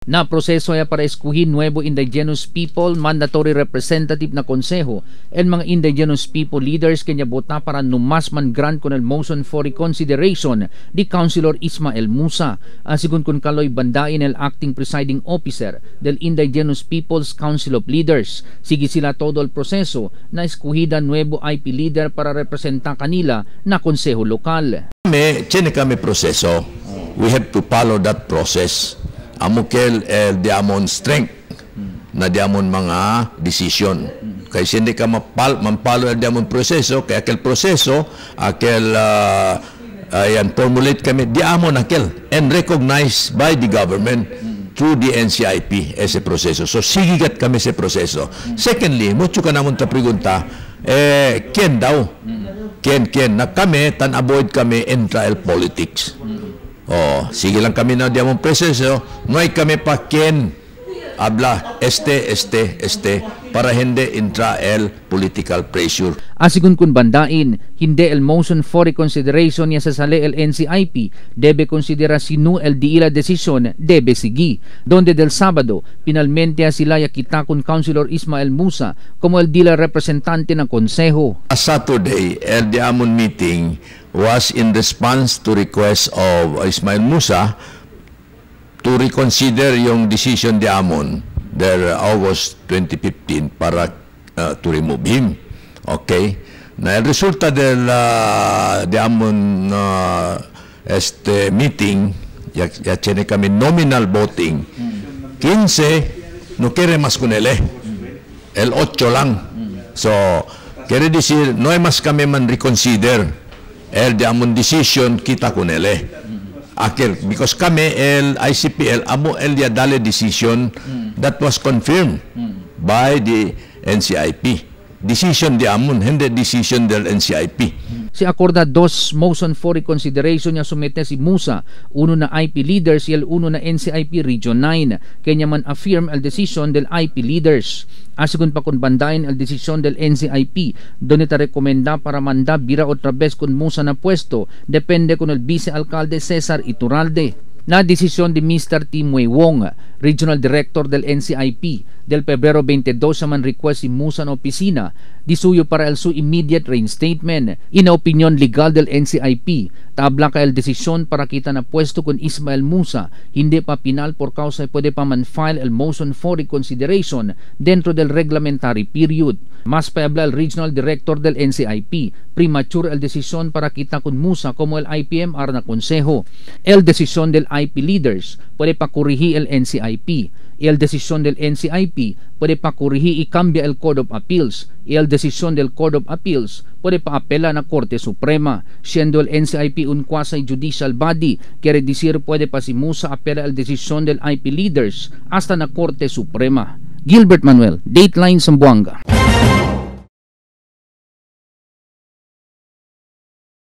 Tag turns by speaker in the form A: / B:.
A: Na proseso ya para eskuhin nuevo indigenous people mandatory representative na konseho en mga indigenous people leaders kanya bota para numas man grant con el motion for reconsideration di Councilor Ismael Musa. Asigun kun Kaloy Bandain el acting presiding officer del Indigenous Peoples Council of Leaders. Sige sila todo el proseso na eskuhida nuevo IP leader para representa kanila na konseho lokal.
B: Kami, kami proseso. We have to follow that process. Amukel el diamond strength na diamond mga decision. Kaya hindi ka mampalo el diamond proseso, kaya aquel proseso, aquel ayan, formulate kami, diamond aquel, and recognized by the government through the NCIP ese proseso. So, sigigat kami sa proseso. Secondly, mucho ka namon ta pregunta, ken daw? Ken? Na kami, tan-avoid kami intra el politics. Oh, sige lang kami na diamond proseso, no hay kami pa ken habla este para hindi intra el political pressure.
A: Asigun kun bandain, hindi el motion for reconsideration niya sa sale el NCIP debe considera sino el diila desisyon debe sigi. Donde del Sábado, finalmente sila ya kita kun Councilor Ismael Musa como el dila representante ng konseho.
B: A Saturday, el diamond meeting was in response to request of Ismael Musa to reconsider yung decision di Amon their August 2015 para to remove him. Okay? Na el resulta del di Amon este meeting, ya tiene kami nominal voting, 15 no quiere más con él, el 8 lang. So, quiere decir, no hay más kami man reconsider el de amon decision kita con él. Aquel, because kami, el ICPL, amo el dia dale decision that was confirmed by the NCIP. Decision di amon, hindi decision del NCIP.
A: Si acorda dos motion for reconsideration niya sumete si Musa, uno na IP leaders y el uno na NCIP Region 9. Kanya man affirm el decision del IP leaders. Asigun pa kun bandain el decision del NCIP, donde ta rekomenda para manda bira otra vez con Musa na puesto, depende con el vicealcalde César Iturralde. Na desisyon di Mr. Tim Wei Wong, Regional Director del NCIP, del Pebrero 22 sa man request si Musa na opisina, disuyo para el su immediate reinstatement. Ina opinion legal del NCIP, tabla ka el desisyon para kita na puesto con Ismael Musa, hindi pa pinal por causa pwede pa man file el motion for reconsideration dentro del reglamentary period. Mas pa habla el Regional Director del NCIP, premature el desisyon para kita con Musa como el IPMR na konseho. El desisyon del IP leaders puede pa corrigi el NCIP. El desisyon del NCIP puede pa corrigi y cambia el Court of Appeals. Y el desisyon del Court of Appeals puede pa apela na Corte Suprema. Siendo el NCIP un quasi-judicial body, quiere decir puede pa si Musa apela el desisyon del IP leaders hasta na Corte Suprema. Gilbert Manuel, Dateline Zamboanga.